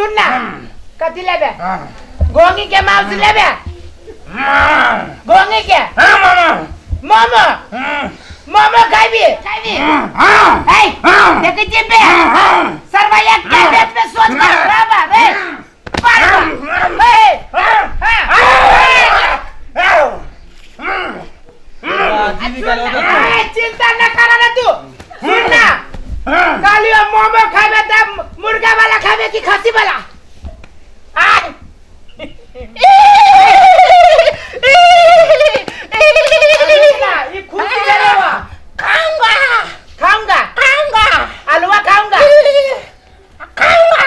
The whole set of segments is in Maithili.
सुन ना कथी लेबे गोंगी के मांस लेबे गोंगी के मोमो मोमो खाइबी खाइबी ए देखै छी बे सरवा एक के बेत में सोच कर बराबर ए पारबा ए हां चिंता न कर रे तू सुन ना काली मोमो खाइबे त मुर्गा वाला खाइबे कि खसी वाला आय ये खुशी करेवा खाऊंगा खाऊंगा खाऊंगा अलवा खाऊंगा खाऊंगा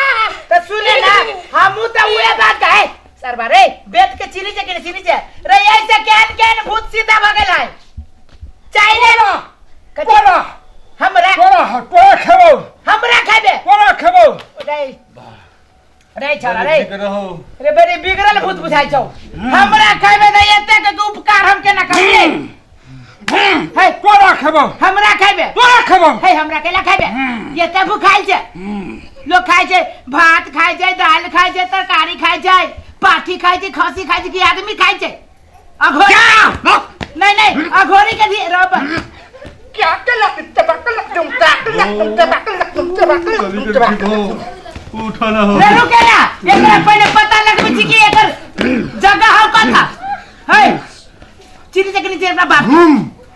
तो सुने ना हमू तो उहे बात कहे सरबा रे बेत के चिनी जे के चिनी जे रे ऐसे केन केन भूत सीधा भगल है चाइने तोरा हमरा तोरा तोरा खेबौ हमरा खाबे तोरा खेबौ रे रे छोरा रे रहो रे बड़ी बिगड़ल भूत बुझाइ छौ हमरा खाबे त एते के उपकार हम केना करबे हे तोरा खेबौ हमरा खाबे तोरा खेबौ हे हमरा केला खाबे एते भूखाइल छै लोग खाइ छै भात खाइ छै दाल खाइ छै तरकारी खाइ छै पाठी खाइ छै खसी खाइ छै कि आदमी खाइ छै अघोरी नहीं नहीं अघोरी के भी रब क्या उठो ना हो रे रुके ना एकरा पहले पता लगबै छी कि एकर जगह हौ कथा हे चिड़ी चकरी छी अपना बाप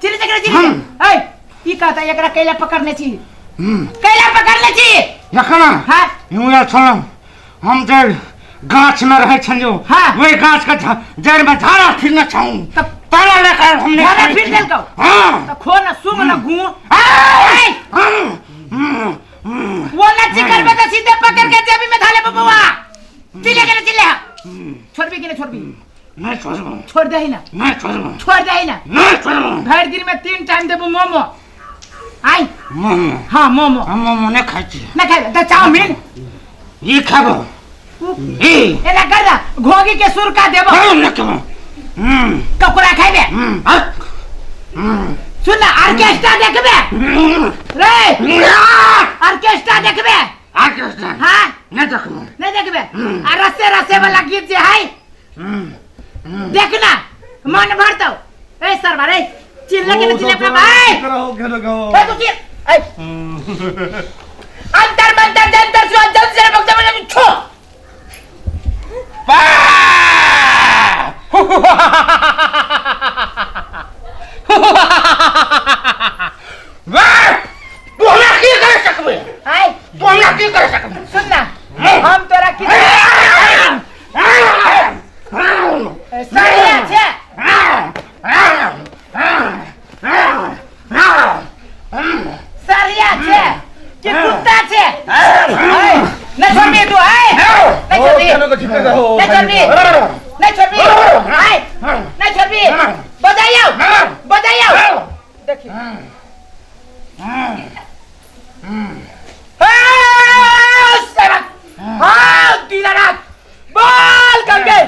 चिड़ी चकरी चिड़ी हे ई कहता एकरा कैला पकड़ने छी कैला पकड़ने छी जखन हां यूँ छलहुँ हम जे गाछ में रहै छलियौ हाँ। ओहि गाछ के जड़ में झाड़ा फिरने छौं तब ताला लेकर हम नहीं झाड़ा खाइ फिर छी। देलकौ? हाँ तो खो ना सुंग ना गु वो ना चिकर में तो सीधे पकड़ के जेबी में धाले बबुआ चिल्ले के ना चिल्ले छोड़बी कि ना छोड़बी नहीं छोड़बो छोड़ दही ना नहीं छोड़बो छोड़ दही ना नहीं छोड़बो भरि दिन में 3 टाइम देबो मोमो आई मोमो हाँ मोमो हम मोमो नहीं खाइ छी ना खाइ त चाउमीन ई खाबो ई एना कर ना घोगी के सुरका देबो हम नहीं खेबो ककड़ा खाइबे सुन ना ऑर्केस्ट्रा देखबे रे ऑर्केस्ट्रा देखबे ऑर्केस्ट्रा हाँ नहीं देखबो नहीं देखबे आ रसे रसे वाला गीत जे है देखना मन भरतौ ए सरवा रे चिल्ला के ना चिल्ला अपना भाई ए तू चिल्ला ए अंतर मंतर जंतर सु जल से भक्त में छो वाह तू हमरा की कर सकबे आय तू हमरा की कर सकबे सुन ना हम तोरा की सरिया छे सरिया छे कि कुत्ता छे नहीं छोड़बी तू आय नहीं छोड़बी नहीं छोड़बी नहीं छोड़बी आय नहीं छोड़बी बजाइयो बजाइयो देखी हाँ दीनानाथ बाल गंगे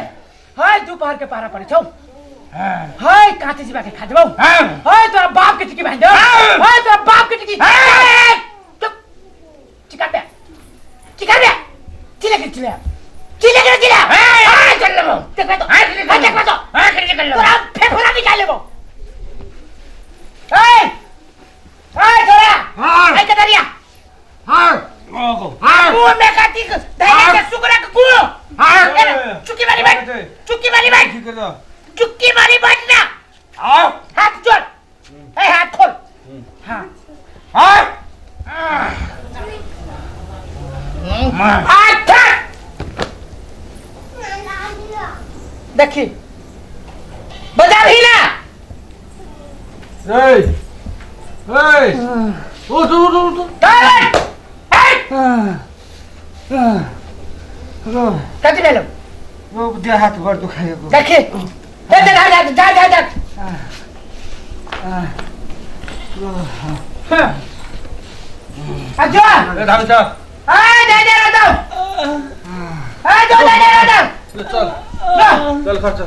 हाय दोपहर के पारा पड़े छौ हाय काचे जीवा के खा देबौ हाय तोरा बाप के टिकी बांध देबौ हाय तोरा बाप के टिकी चुप चिका बे चिका बे चिले के चिले चिले के चिले हाय चल लेबो देखबे तो हाय देखबे तो तोरा फेफड़ा निकाल लेबो ए ए तोरा हाँ। ए कदरिया मुंह में काटी धैले के सुगरा के गुड़ चुक्की मारी बैठ चुक्की मारी बैठ चुक्की मारी बैठ ना हाथ जोड़ ए हाथ खोल हाँ हाथ छोड़ देखी बजा भी ना उठ उठ उठ बैठ कथी भेलो देह हाथ बड़ दुखाइयो देखी जा जा जा जा जा हाँ आ जो ए धामी चल ए जा जा जा ए जो जा जा जा चल चल खर्च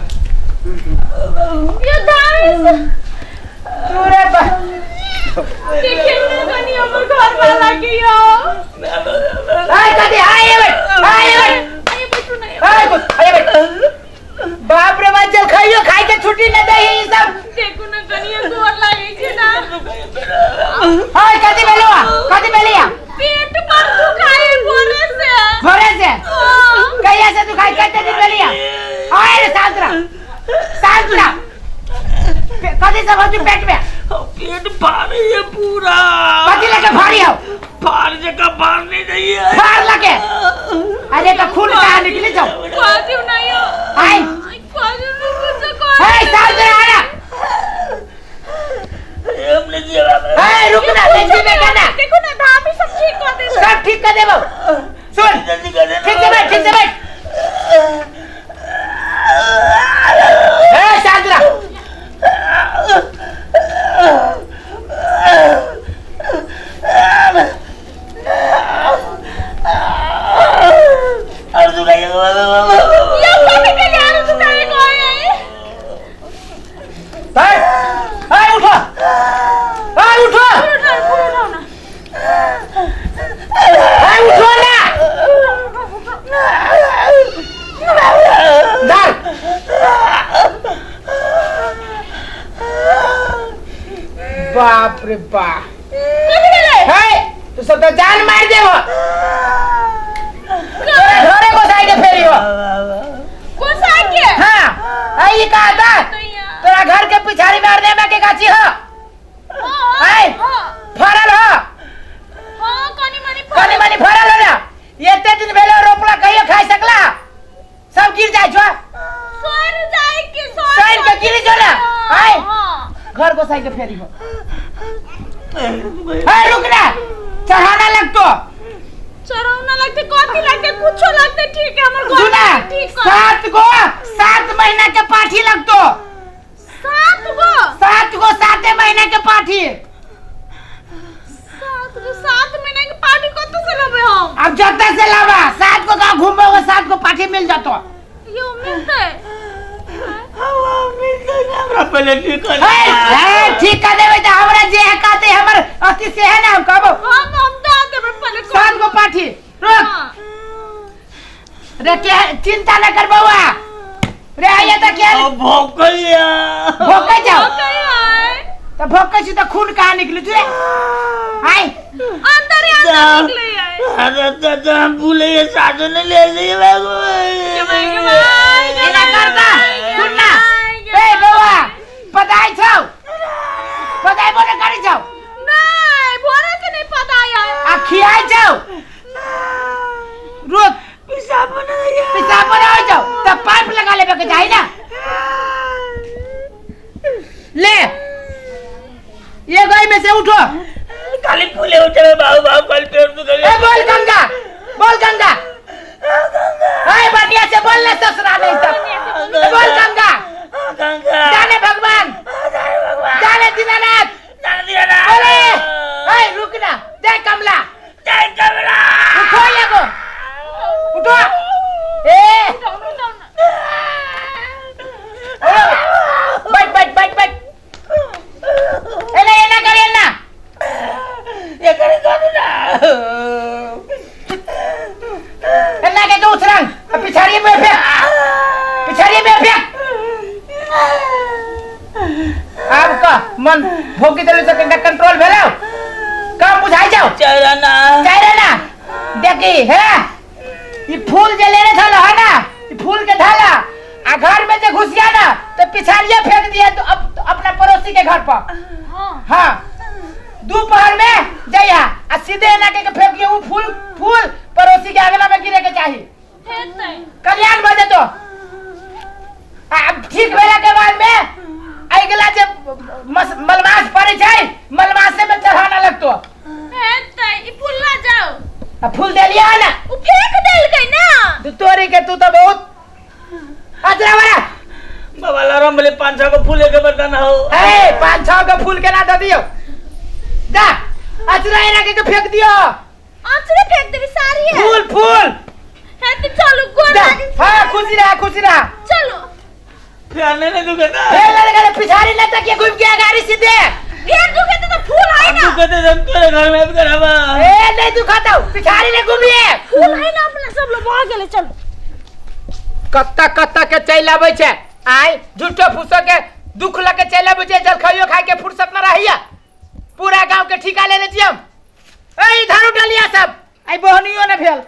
यो धामी तू रे बा देखिए ना कनी हमर घर वाला के यो ए कथी आए बे आए बे कथी सब हो पेट में? पेट भारी है पूरा। कथी लेके भारी हो? फार जगह बाहर नहीं जाइए। फार लगे। अरे तो खून कहाँ निकली जाओ? क्वाजिव नहीं हो। आई। क्वाजिव नहीं कुछ को। हे साल दे आना। हमने दिया। हे रुक ना, देखी में कहना। देखो ना भाभी सब ठीक कर दे। सब ठीक कर दे वो। सुन। जल्दी कर दे। ठीक से बैठ, ठीक से बैठ। हे शांत रह। ये कभी के लिए आरो दुकान को आए। हे, हे उठो। हे उठो। उठाओ उठाओ ना। हे उठो ना। धर। बाप रे बाप। हे तू सब तो जान मार देबो। घरे गोसाई के फेरी हो। गोसाई के? हाँ। आई का था तोरा घर के पिछाड़ी मार दे में के गाछी हो। आई फरल हो। हां कनी मनी कनी मनी फरल हो ना। एते दिन भेलो रोपला कहियो खाई सकला? सब गिर जाय छो। सर जाय के सर के गिर जो ना। आई घर गोसाई के फेरी हो। ए रुक ना, चढ़ाना लगतो। चढ़ाना लगते कथी लगते कुछो लगते ठीक है हमर घर ठीक कर। 7 गो 7 महीना के पाठी लगतो। 7 गो? 7 गो 7 महीना के पाठी। 7 गो 7 महीना के पाठी कत से लाबे हम? अब जत्ता से लावा। 7 गो गांव घूमबो 7 गो पाठी मिल जातो। यो मिलते? हां मिलते ना हमरा पहले ठीक कर। ए ठीक कर देबे त हमरा जे है कहते हमर अति से है ना हम कहबो। हम दा देबे पहले 7 गो पाठी। रुक रे के चिंता न कर बउआ। रे आइए त के भोकैया भोकै जाओ। भोकै त भोकै छी त खून कहाँ निकली रे? आइ अंदर ही अंदर निकले आइ। अरे दादा हम भूले ये साधु ने ले लिए बाबू। एना करता सुन ना। ए बउआ पताई छौ? पताई बोले करी छौ? नहीं भोरे से नहीं पताई आइ। आ खियाई छौ? रुक पेशाब बनाइए। पेशाब बनाओ जाओ तब पाइप लगा लेबे के चाही ना। ले ये गाय में से उठो। खाली फूले उठे बाबू बाबू कल पेड़ तो ए बोल गंगा, बोल गंगा। ए बढ़िया से बोल ना ससुरा नहीं तब। बोल गंगा। गंगा जाने भगवान, जाने दीनानाथ, जाने दीनानाथ। बोले ए रुक ना, जय कमला, जय कमला। उठो ये को उठो। ए बैठ बैठ बैठ बैठ। एना एना कर एना ये करे करू ना। एना के तो उछरंग पिछाड़ी में फेंक, पिछाड़ी में फेंक। अब का मन भोगी देले से कंटा कंट्रोल भेलो? कम बुझाई जाओ। चरना चरना देखी है ई फूल जे लेने था है ना, ई फूल के धाला आ घर में जे घुसिया ना तो पिछाड़िया फेंक दिया तो अब तो अपना पड़ोसी के घर पर। हां हां दोपहर में जइया आ सीधे ना के फेंक दिया वो फूल फूल पड़ोसी के आंगना में गिरे के चाही। फेंकते कल्याण भ जेतो। आ ठीक भेला के बाद में अगला जे मलमास पड़े छै मलमासे में चढ़ाना लगतो। फेंकते ई फूल ला जाओ। आ फूल देलिया ना उ फेंक देलकै ना। तू तोरी के तू तो बहुत अजरा बड़ा बाबा लरम बोले 5-6 को फूल के बताना हो। ए 5-6 को फूल के ना दे दियो। जा अजरा एना के फेंक दियो। अजरा फेंक देबी सारी है फूल फूल है तो चलो गोर लागी। हां खुशी रहा, खुशी रहा। चलो फेलने नहीं दुखता। फेलने लगे पिछाड़ी न तक घूम के गाड़ी सीधे। फिर दुखे तो फूल है ना। दुखते हम तोरे घर में करबा। ए नहीं दुखता पिछाड़ी ले घूमिए। फूल है ना अपना सब लोग भाग गेले। चलो कत्ता कत्ता के चल आबै छै आय झूठो फूसो के दुख लके चल आबै छै। जलखइयो खाय के फुर्सत न रहिया। पूरा गांव के ठिका ले ले छी हम। ए इधर उठलिया सब आई बहनियो न भेल।